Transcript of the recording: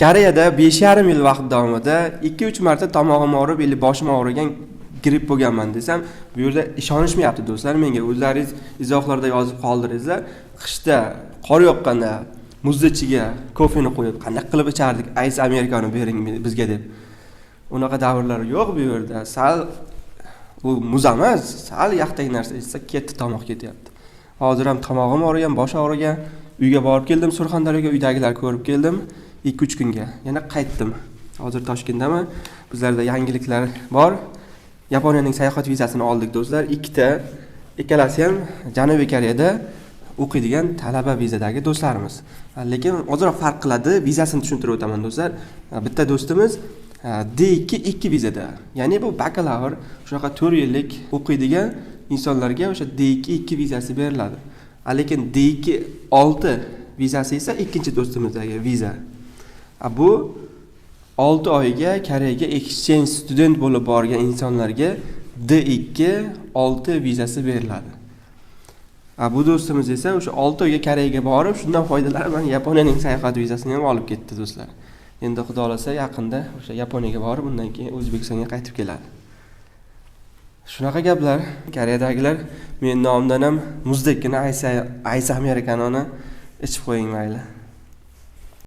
Koreyada 5,5 yil vaqt davomida 2-3 marta tomog'im og'rib или boshim og'rigan, gripp bo'lganman desam, bu yerda ishonishmayapti, do'stlar, menga. O'zlaringiz izohlarda yozib qoldiringizlar. Qishda qor yoqqanda muzni ichiga kofeni qo'yib qanaqa qilib ichardik, "Ice americano bering bizga" deb. Unaqa davrlar yo'q bu yerda. Sal u muz emas, sal yaxtak narsa ichsa, ketdi, tomoq ketyapti. Hozir ham tomog'im og'rigan, bosh og'rigan. Uyga borib keldim, Surxondaryoga, uydagilar ko'rib keldim 2-3 kunga, yana qaytdim. Hozir Toshkentdaman. Bizlarda yangiliklar bor. Yaponiyaning sayohat vizasini oldik, do'stlar, ikkita. Ikkalasi ham Janubiy Koreyada o'qiydigan talaba vizadagi do'stlarimiz, lekin ozroq farq qiladi. Vizasini tushuntirib o'taman, do'stlar. Bitta do'stimiz D2-2 vizada, ya'ni bu bakalavr, shunaqa 4 yillik o'qiydigan insonlarga o'sha D2-2 vizasi beriladi. Lekin D2-6 vizasi esa ikkinchi do'stimizdagi viza. Bu 6 oyga Koreyaga exchange student bo'lib borgan insonlarga D2-6 vizasi beriladi. Bu do'stimiz esa o'sha 6 oyga Koreyaga borib, shundan foydalanib, mana Yaponiyaning sayohat vizasini ham olib ketdi, do'stlar. Endi, Xudo xohlasa, yaqinda o'sha Yaponiyaga borib, undan keyin O'zbekistonga qaytib keladi. Shunaqa gaplar. Koreyadagilar, meni nomimdan ham muzdekkina ice americanoni ichib qo'ying, mayli.